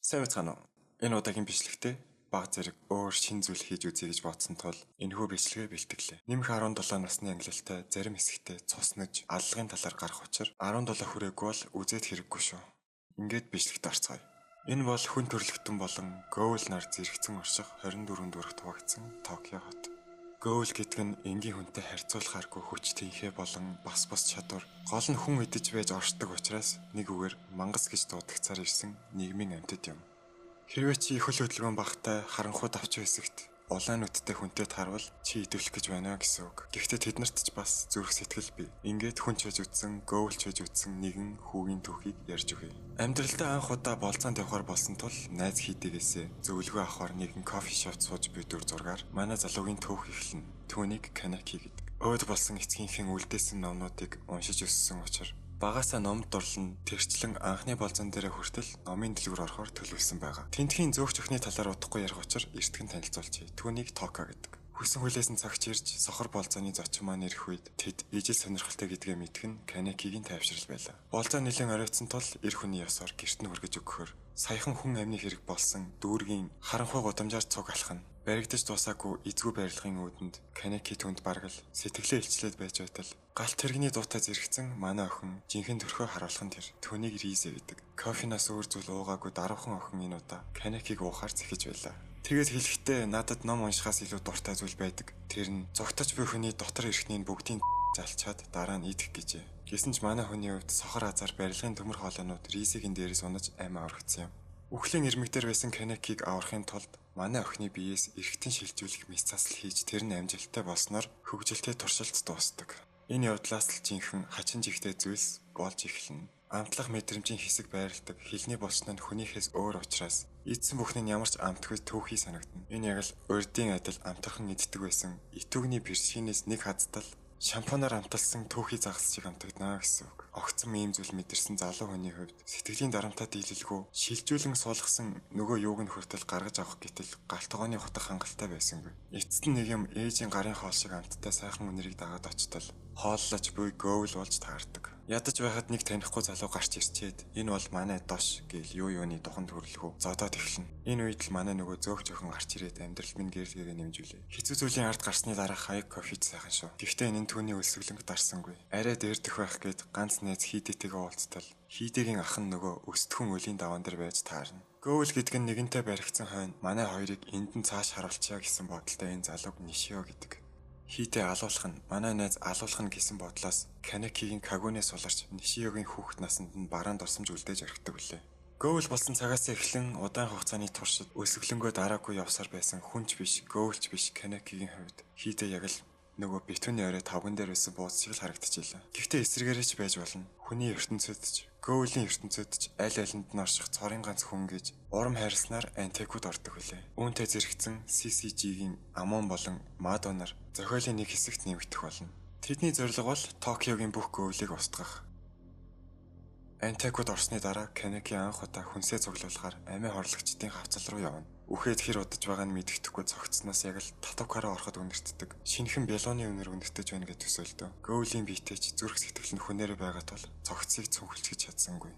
Сайн байцгаана уу? Энэ удаагийн бичлэгтээ баг зэрэг өөр шин зүйл хийж үзье гэж бодсон тул энэхүү бичлэгээ бэлтгэлээ. Нэмэх 17 насны ангилалтай зарим хэсэгтээ цуснаж аллагын талаар гарах учир 17 хүрээгүй бол үзээд хэрэггүй шүү. Ингээд бичлэгт орцгоё. Энэ бол хүн төрлөختөн болон Гоул нар зэрэгцэн орших 24 дүүрэгт хуваагдсан Токио хот. Гоул гэдэг нь энгийн хүнтэй харьцуулахааргүй хүч тэнхээ болон бас бус чадвар, гол нь хүн идэж байж оршдог учраас нэг үгээр мангас гэж дуудагцаар ирсэн нийгмийн амьтад юм. Хэрвээ чи их хөл хөдөлгөөн багтай харанхуй давч хэсэгт улаан нүдтэй хүнтэй таарвал чи идэвхлэх гэж байна гэсэн үг. Гэхдээ тэднэрт ч бас зүрх сэтгэл бий. Ингээд хүн ч байж үтсэн, гоул ч байж үтсэн нэгэн хүүгийн түүхийг ярьж өгье. Амьдралдаа анх удаа болцоонд явахар болсон тул найз хийдээгээсээ зөвлөгөө авахар нэгэн кофе шопт сууж буй дүр зургаар манай залуугийн түүх эхэлнэ. Түүнийг Канаки гэдэг. Өөд болсон эцгийнхээ үлдээсэн номнуудыг уншиж өссөн учраас багасаа номд дурлан тэрчлэн анхны болзон дээрээ хүртэл номын дэлгүүр орохоор төлөвлөсөн байгаа. Тентхийн зөөх чөхний талаар удахгүй ярих учир эртгэн танилцуулчихъя. Түүнийг Тока гэдэг. Хүсэн хүлээсэн цагч ирж сохор болзооны зочин маань ирэх үед тэд ижил сонирхолтой гэдгээ мэдэх нь Канекигийн тайвшрал байлаа. Болзоо нэлээд оройтсон тул эр хүний ёсоор гэрт нь хүргэж өгөхөөр саяхан хүн амны хэрэг болсон дүүргийн харанхуй гудамжаар цуг алхана. Баригдаж дуусаагүй эзгүй барилгын үүдэнд Канеки түнд бараг л сэтгэлээ илчлээд байж байтал галт тэрэгний дуутай зэрэгцэн манай охин жинхэнэ төрхөө харуулах нь тэр. Түүнийг Ризэ гэдэг. Кофеноос өөр зүйл уугаагүй даруухан охин энэ удаа Канекиг уухаар зэхэж байлаа. Тэгээд хэлэхдээ надад ном уншихаас илүү дуртай зүйл байдаг. Тэр нь зугтаж буй хүний дотор эрхнийг бүгдийг залчаад дараа нь идэх гэжээ. Гэсэн ч манай хүний хувьд сохор азар барилгын төмөр хоолойнууд Ризэгийн дээрээс унаж амиа орхисон юм. Үхлийн ирмэг дээр байсан Канекиг аврахын тулд манай охины биеэс эргэтэн шилжүүлэх мэс засал хийж тэр нь амжилттай болсноор хөгжилтэй туршилт дуустдаг. Энэ явдлаас л жинхэнэ хачин жигтэй зүйлс болж эхэлнэ. Амтлах мэдрэмжийн хэсэг байрладаг хилний болцсон нь хүнийхээс өөр учраас эдсэн бүхний нь ямар ч амтгүй түүхий санагдана. Энэ яг л урдын адил амтархан иддэг байсан итүүгний бэршинээс нэг хазтал шампунаар амталсан түүхий загас шиг амтагдана гэсэн үг. Огцом ийм зүйл мэдэрсэн залуу хүний хувьд сэтгэлийн дарамтаа дийлэлгүй шилжүүлэн суулгасан нөгөө юуг нь хүртэл гаргаж авах гэтэл галт тогооны хутга хангалттай байсангүй. Эцэст нь нэг юм ээжийн гарын хоол шиг амттай сайхан үнэрийг дагаад очтол хооллож буй гоул болж таардаг. Ядаж байхад нэг танихгүй залуу гарч ирчээд энэ бол манай дош гээл юу юуны духанд хөрлөхөө зодоод эхэлнэ. Энэ үед л манай нөгөө зөөх жохин гарч ирээд амьдрал минь гэрэлгээгээ нэмжүүлээ. Хэцүү зүйлийн ард гарсны дараа хаяг кофеч сайхан шүү. Гэхдээ энэ нь түүний өлсгөлөнг дарсангүй. Арай дээрдэх байх гээд ганц найз хийдэтэйгээ уулзтал хийдэгийн ах нь нөгөө өсдөхөн өлийн даваан дээр байж таарна. Гоул гэдэг нь нэгэнтэй баригдсан хойно манай хоёрыг энд нь цааш харуулчихъя гэсэн бодолтой энэ залууг Нишио гэдэг. Хийдэ алуулах нь манай найз алуулах нь гэсэн бодлоос Канекигийн Кагунээс суларч Нишиогийн хүүхэд насанд нь бараан дурсамж үлдээж орхидог билээ. Гоул болсон цагаас эхлэн удаан хугацааны туршид өсөглөнгөө дараагүй явсаар байсан хүн ч биш, гоулч биш Канекигийн хувьд хийдэ яг л нөгөө битүүний орой тавган дээр байсан бууз шиг л харагдчихлаа. Гэхдээ эсрэгээрээ ч байж болно. Хүний ертөнцид ч, гоулийн ертөнцид ч аль алинд нь орших цорын ганц хүн гэж урам хайрласнаар антикуд ордог билээ. Үүнтэй зэрэгцэн CCG-гийн Амон болон Мадо нар зохиолын нэг хэсэгт нэмэгдэх болно. Тэдний зорилго бол Токиогийн бүх гоулийг устгах. Антикуд орсны дараа Канеки анх удаа хүнсээ цуглуулахаар амиа хорлогчдын хавцал руу явна. Үхээд хэр удаж байгааг нь мэдэхгүй цогцсноос яг л татвкараа ороход үнэртдэг. Шинэхэн бялууны үнэр үнэртэж байна гэж төсөөлдөө. Гоулийн биетэй ч зүрх сэтгэл нь хүнээрээ байгаа тул цогцсыг цүнхэлж чадсангүй.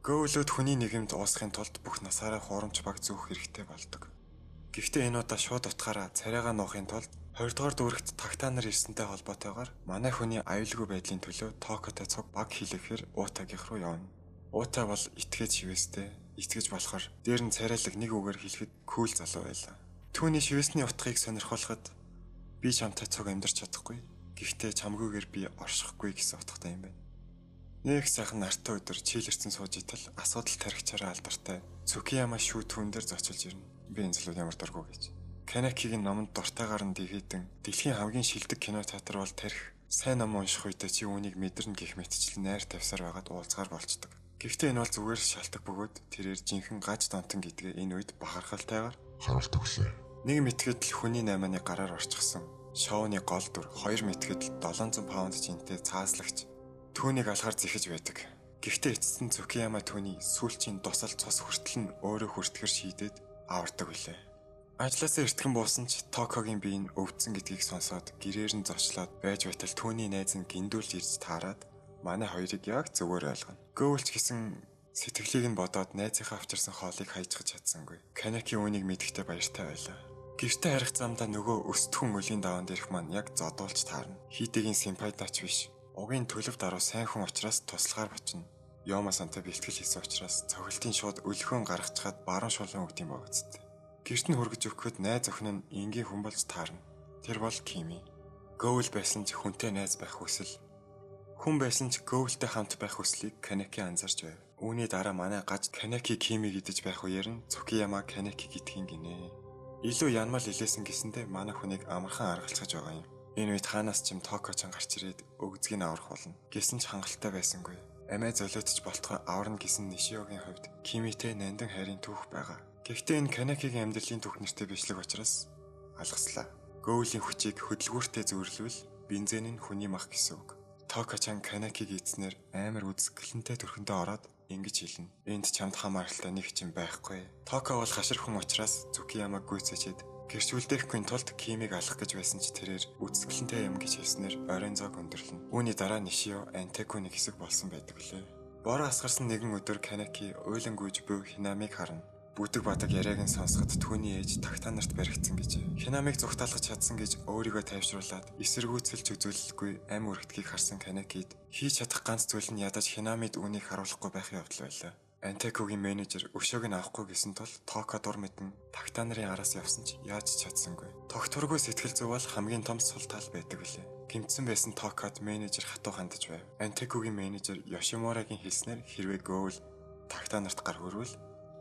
Гоулууд хүний нийгэмд уусахын тулд бүх насаараа хуурамч баг зүүх хэрэгтэй болдог. Гэхдээ энэ удаа шууд утгаараа царайгаа нуухын тулд 20 дугаар дүүрэгт тагтаа нар ирсэнтэй холбоотойгоор манай хүний аюулгүй байдлын төлөө Токиотой цуг баг хилэхээр Уутагийнх руу явна. Уута бол итгээд шивээстэй, итгэж болохоор дээр нь царайлаг нэг үгээр хэлэхэд кул залуу байлаа. Түүний шивээсний утгыг сонирхолоход би чамтай цуг амьдарч чадахгүй. Гэхдээ чамгүйгээр би оршихгүй гэсэн утгатай юм байна. Нэг сайхан нартай өдөр чийлэрсэн сууж итал асуудал тархичаараа алдартай Цукияма шүү түүн дээр зочилж ирнэ. Би энэ залууд ямар дургу гэж. Канекигийн номонд дуртайгаар нь дэгээдэн дэлхийн хамгийн шилдэг кино театр бол тарих. Сайн ном унших үедээ чи үүнийг мэдэрнэ гэх мэтчлэн найр тавьсаар байгаад уулзгаар болчдөг. Гэхдээ энэ бол зүгээр л шалтгаан бөгөөд тэрээр жинхэнэ гаж донтон гэдгээ энэ үед бахархалтайгаар харуулт өглөө. Нэг мэтгэд л хүний наймааны гараар орчихсон. Шоуны гол дүр, хоёр мэтгэд л 700 паунд жинтэй цааслагч түүнийг алхаар зэхэж байдаг. Гэхдээ эцэст нь Цукияма түүний сүүлчийн дусал цус хүртэл нь өөрөө хүртэхэр шийдээд авардаг билээ. Ажлаасаа эртхэн буусан ч Токиогийн бие нь өвдсөн гэдгийг сонсоод гэрээр нь зочлоод байж байтал түүний найз нь гиндүүлж ирж таарад манай хоёрыг яг зүгээр ойлгоно. Гоулч гэсэн Сэтгэлийг нь бодоод найзынхаа авчирсан хоолыг хайжгаж чадсангүй. Канеки үүнийг мэдэхдээ баяртай байлаа. Гэртээ харих замдаа нөгөө өстхүн өлийн даваанд ирэх маань яг зодуулж таарна. Хидэгийн симпайдач биш. Угийн төлөв даруй сайн хүн учраас туслахаар бочно. Йома сантай бэлтгэл хийсэн учраас цохилтын шууд өлхөн гаргачхад баруун шулуун өгд юм богцтой. Гэрт нь хүргэж өгөхөд найз охин нь энгийн хүн болж таарна. Тэр бол Кими. Гоул байсан ч хүнтэй найз байх хүсэл. Хүн байсан ч Гоултэй хамт байх хүслийг Канеки анзаарч байв. Үүний дараа манай гаж Канеки Кими гэдэж байх үеэр нь Цукияма Канеки гэдгийг гинэ. Илүү янмал илээсэн гэсэндээ манай хүнийг амархан аргалцгаж байгаа юм. Энэ үед хаанаас ч юм Токочон гарч ирээд өгзгийг аврах болно. Гэсэн ч хангалттай байсангүй. Амиа золиотж болтгой аварна гэсэн Нишиогийн хувьд Кимитэй нандин хайрын түүх байгаа. Гэхдээ энэ Канекигийн амьдралын түүх нэртэй бичлэг учраас алгаслаа. Гоулийн хүчийг хөдөлгүүртэй зүйрлвэл бензин нь хүний мах гэсэн үг. Токочан Канекиг эзнэр амар үзэсгэлэнтэй төрхөндөө ороод ингэж хэлнэ. Энд чамд хамааралтай нэг ч юм байхгүй. Токо бол хашир хүн учраас Цукиямаг гүйцээчээд гэрч үлдээхгүй тулд Кимиг алах гэж байсан ч тэрээр үзэсгэлэнтэй юм гэж хэлснээр оройн зоог өндөрлөнө. Үүний дараа Нишио Антеку нэг хэсэг болсон байдаг лээ. Бороо асгарсан нэгэн өдөр Канеки уйлан гүйж буй Хинамиг харна. Бүдэг бадаг яриаг нь сонсоход түүний ээж тагтаа нарт баригдсан гэж. Хинамиг зүгтаалгаж чадсан гэж өөрийгөө тайвшруулад эсэргүүцэлж үзүүлэлгүй ам өргөдгийг харсан Канекид хийж чадах ганц зүйл нь ядаж Хинамид үүнийг харуулахгүй байх явдал байлаа. Антекугийн менежер өшөөг нь авахгүй гэсэн тул Тока дур мэдэн тагтаа нарын араас явсан ч яаж чадсангүй. Тогтворгүй сэтгэл зүй бол хамгийн том сул тал байдаг билээ. Гэмтсэн байсан Токад менежер хатуу хандаж байв. Антекугийн менежер Йошимурагийн хэлснээр хэрвээ Гоул тагтаа нарт гар хүрвэл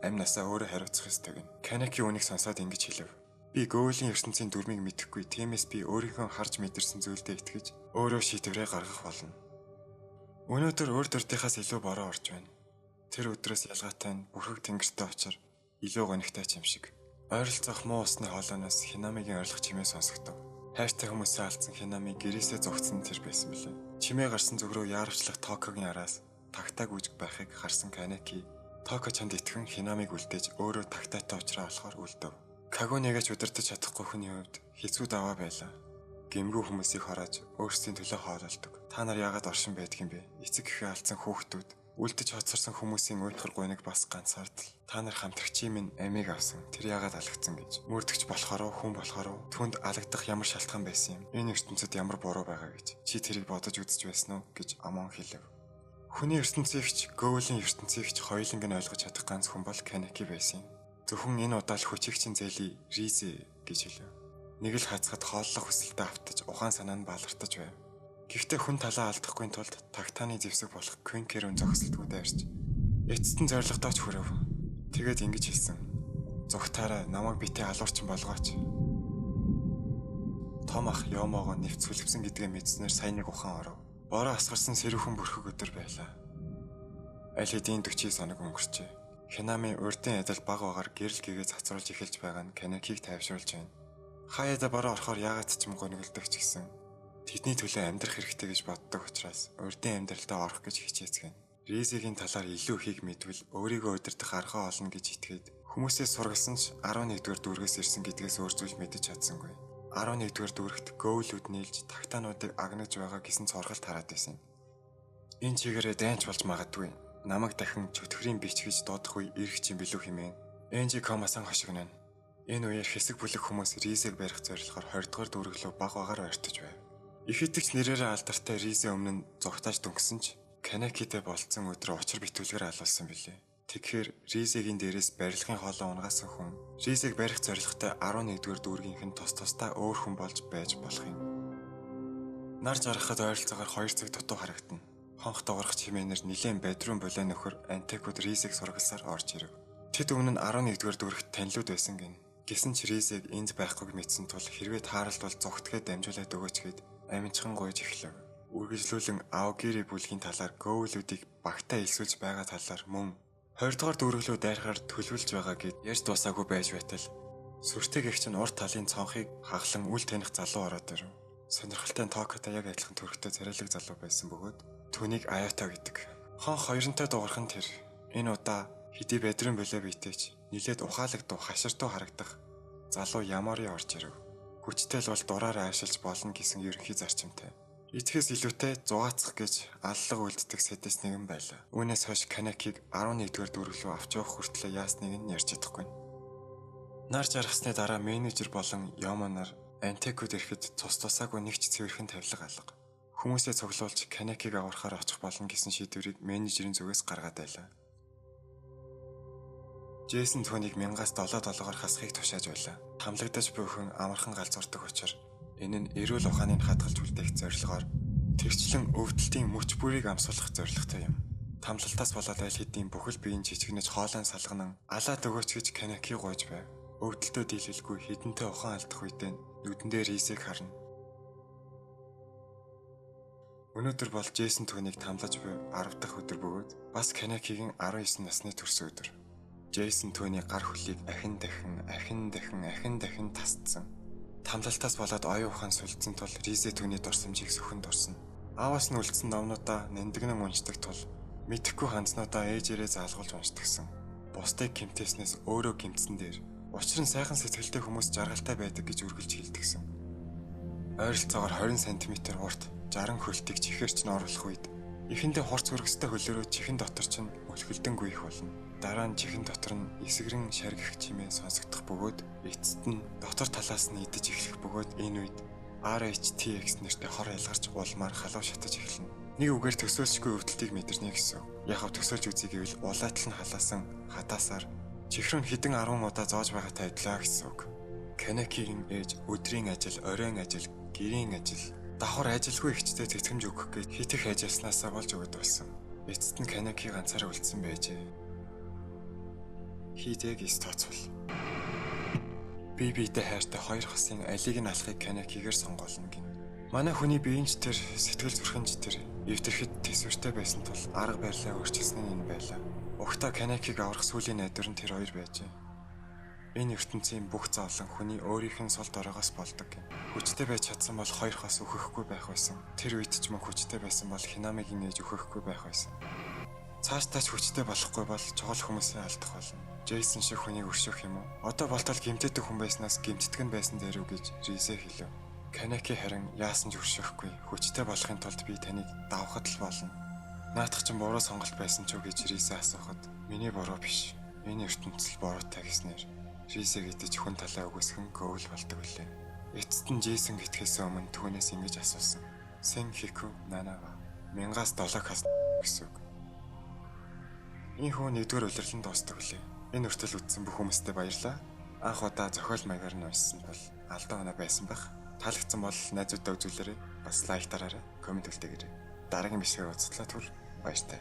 амь насаа өөрөө хариуцах ёстой гэнэ. Канеки үүнийг сонсоод ингэж хэлэв. Би Гоулийн ертөнцийн дүрмийг мэдэхгүй, тиймээс би өөрийнхөө харж мэдэрсэн зүйлдээ итгэж өөрөө шийдвэрээ гаргах болно. Өнөөдөр өөр дөрдийнхаас илүү бороо орж байна. Тэр өдрөөс ялгаатай нь бүрхэг тэнгэртэй учир илүү гонигтай ч юм шиг. Ойролцоох муу усны хоолойноос Хинамигийн ойрлох чимээ сонсогдов. Хайртай хүмүүсээ алдсан Хинами гэрээсээ зугтсан тэр байсан билээ. Чимээ гарсан зүг рүү яарвчлах Токогийн араас тагтааг үжиг байхыг харсан Канеки Токо чанд итгэн Хинамиг үлдээж өөрөө тагтаатай уулзраа болохоор үлдэв. Кагунигаач удирдах чадахгүй хүний хувьд хэцүү даваа байлаа. Гэмгүй хүмүүсийг хороож өөрсдийн төлөө хоололдог. Та нар яагаад оршин байдаг юм бэ? Эцэг эхээ алдсан хүүхдүүд, үлдэж хоцорсон хүмүүсийн уйтгар гуйнаг бас ганцаардал. Та нар хамтрагчийн минь амийг авсан. Тэр яагаад алагдсан гэж. Мөрдөгч болохоор хүн болохоор түнд алагдах ямар шалтгаан байсан юм? Энэ ертөнцид ямар буруу байгаа гэж. Чи тэрийг бодож үзэж байсан уу гэж Амон хэлэв. Хүний ертөнцийгч, Гоулийн ертөнцийгч хоёуланг нь ойлгож чадах ганц хүн бол Канеки байсан юм. Зөвхөн энэ удаа л хүчийг чинь зээлий Ризе гэж хэлв. Нэг л хацхад хооллох хүсэлтэд автаж ухаан санаа нь балартаж байв. Гэхдээ хүн талаа алдахгүй тулд тагтааны зэвсэг болох Квинкерүүн зогсолтгүй дайрч эцэст нь зоригтой ч хүрэв. Тэгээд ингэж хэлсэн. Зүгтаараа намайг битээ алуурчин болгооч. Том ах Йомоогоо нэвцүүлсэн гэдгээ мэдснээр сая нэг ухаан оров. Бороо асгарсан сэрүүхэн бүрхэг өдөр байлаа. Аль хэдийн 49 хоног өнгөрчээ. Хинами урдын адил баг багаар гэрэл гэгээ цацруулж эхэлж байгаа нь Канекиг тайвшруулж байна. Хаяада бороо орохоор яагаад ч юм гониглодог ч гэсэн тэдний төлөө амьдрах хэрэгтэй гэж боддог учраас урдын амьдралдаа орох гэж хичээцгэнэ. Ризигийн талаар илүү ихийг мэдвэл өөрийгөө удирдах аргаа олно гэж итгээд хүмүүсээс сургалсан ч 11-р дүүргээс ирсэн гэдгээс өөр зүйл мэдэж чадсангүй. 11-р дүүрэгт гоулүүд нийлж тагтаануудыг агнаж байгаа гэсэн цоргалт хараад байсан юм. Энэ чигээрээ дайнч болж магадгүй. Намайг дахин чөтгөрийн бич гэж дуудах үе ирэх юм билүү хэмээн Энжи комасан хошигнона. Энэ үеэр хэсэг бүлэг хүмүүс Ризэг барих зорилгоор 20 дугаар дүүрэг рүү баг багаар ойртож байв. Их итгэж нэрээрээ алдартай Ризе өмнө нь зугтааж дүнхсэн ч Канекитэй болцсон өдрөө учир битүүлгээр алуулсан билээ. Тэгэхээр Ризегийн дээрээс барилгын хоолой унгаасан хүн Ризег барих зорилготой 11-р дүүргийнх нь тус тусдаа өөр хүн болж байж болох юм. Нар жаргахад ойролцоогоор 2 цаг дутуу харагдана. Хонх дуурах чимээнээр нилээн бедрум болоо нөхөр Антекуд Ризег сургалсаар орж ирэв. Тэд өмнө нь 11-р дүүрэгт танилуд байсан гин. Гэсэн ч Ризег энд байхгүйг мэдсэн тул хэрвээ тааралдвал зугтгээд дамжуулаад өгөөч гэд амжихан гуйж эхлэв. Үргэлжлүүлэн Аогири бүлгийн талаар гоулүүдийг багтаа элсүүлж байгаа талаар мөн 20 дугаар дүүрэг рүү дайрахаар төлөвлөж байгаа гэд ярьж дуусаагүй байж байтал сүртэй гэгч нь урд талын цонхыг хаглан үл таних залуу ороод ирэв. Сонирхолтой нь Токотой яг адилхан төрхтэй царайлаг залуу байсан бөгөөд түүнийг Аято гэдэг. Хон хоёронтой дуурах нь тэр. Энэ удаа хэдий бедрын болоо биетэйч нилээд ухаалаг дуу хаширтуу харагдах залуу Ямори орж ирэв. Хүчтэй л бол дураараа аашилж болно гэсэн ерөнхий зарчимтай. Идэхээс илүүтэй зугаацах гэж аллага үлддэг сэдэс нэгэн байлаа. Үүнээс хойш Канекиг 11-р дүүрэг рүү авч явах хүртлээр яасныг нь ярьж чадахгүй. Нар жаргасны дараа менежер болон Йома нар Антекуд ирэхэд цус тусаагүй нэг ч цэвэрхэн тавилга алга. Хүмүүсээ цуглуулж Канекиг аврахаар очих болно гэсэн шийдвэрийг менежерийн зүгээс гаргаад байлаа. Джейсон түүнийг 1000-аас 7-7-оор хасахыг тушааж байлаа. Хамлагдаж буй хүн амархан галзуурдаг учраас энэ нь эрүүл ухааныг хадгалж үлдээх зорилгоор тэрчлэн өвдөлтийн мөч бүрийг амсуулах зорилготой юм. Тамлалтаас болоод аль хэдийн бүхэл биеийн чичгэнэж хоолой салганан алаад өгөөч гэж Канеки гуйж байв. Өвдөлтөө дийлэлгүй хідэнтэй ухаан алдах үедээ нүдэндээ Ризийг харна. Өнөөдөр бол Джейсон түүнийг тамлаж буй 10 дахь өдөр бөгөөд бас Канекигийн 19 насны төрсөн өдөр. Джейсон түүний гар хөлийг ахин дахин, ахин дахин, ахин дахин тасдсан. Тамлалтаас болоод оюун ухаан сүлдсэн тул Ризе түүний дурсамжийг сөхөн дурсна. Ааваас нь үлдсэн номнуудаа нандинан уншдаг тул мэдэхгүй хандсануудаа ээжээрээ заалгуулж уншдагсан. Бусдыг гэмтээснээс өөрөө гэмтсэн дээр учир нь сайхан сэтгэлтэй хүмүүс жаргалтай байдаг гэж үргэлж хэлдэгсэн. Ойролцоогоор 20 см урт 60 хөлтийг чихээр чинь оруулах үед эхэндээ хурц хөргөстэй хөлөөрөө чихэн дотор чинь өлхөлдөн гүйх болно. Дараа нь чихэн дотор нь эсгэрэн шаргих чимээ сонсогдох бөгөөд эцэст нь дотор талаас нь идэж эхлэх бөгөөд энэ үед RHTX нэртэй хор ялгарч улмаар халуун шатаж эхэлнэ. Нэг үгээр төсөөлшгүй өвдөлтийг мэдэрнэ гэсэн. Яг хав төсөөлж үзье гэвэл улаатал нь халаасан хатаасаар чихрүү нь хэдэн 10 удаа зоож байгаатай адилаа гэсэн үг. Канекигийн ээж өдрийн ажил, оройн ажил, гэрийн ажил, давхар ажилгүй эгчтэй тэтгэмж өгөх гэж хитэх ажилласнаасаа болж өгöd болсон. Эцэст нь Канеки ганцаараа үлдсэн байжээ. Хийдэг эс тооцвол. Би биедээ хайртай хоёр хосын алийг нь алахыг Канекигээр сонгоолно гин. Манай хүний биеийн ч тэр, сэтгэл зүрхэн ч тэр эвдэрхэд төсвөртэй байсан тул арга барилаа өөрчилсөн нь энэ байлаа. Угтаа Канекиг аврах сүүлийн найдвар нь тэр хоёр байжээ. Энэ ертөнцийн бүх зовлон хүний өөрийнх нь сул доройгоос болдог гин. Хүчтэй байж чадсан бол хоёр хос үхэхгүй байх байсан. Тэр үед ч мөн хүчтэй байсан бол Хинамигийн ээж үхэхгүй байх байсан. Цаашдаа ч хүчтэй болохгүй бол чухал хүмүүсээ алдах болно. Джейсон шиг хүнийг өршөөх юм уу? Одоо болтол гэмтээдэг хүн байснаас гэмтдэг нь байсан дээр үү гэж Ризе хэлв. Канеки харин яасан ч өршөөхгүй. Хүчтэй болохын тулд би таныг давхад л болно. Наадах чинь буруу сонголт байсан ч үү гэж Ризе асуухад миний буруу биш. Энэ ертөнцөл буруутай гэснээр Ризе гэдэг хүн талаа үгүйсгэн гөвөл болдог үлээ. Эцэст нь Джейсон гэтгэхээс өмнө түүнээс ингэж асуусан. Сен хику нанава. 1000-аас 7 хас гэсэн үг. Ийхүү нэгдүгээр улирлан дуустдаг үлээ. Энэ хүртэл үзсэн бүх хүмүүстээ баярлалаа. Анх удаа зохиол маягаар нь уншсан бол алдаа оноо байсан байх. Таалагдсан бол найзуудаа үзүүлээрэй. Бас лайк дараарай, коммент үлдээгээрэй. Дараагийн бичлэгээр уулзлаа түр баяртай.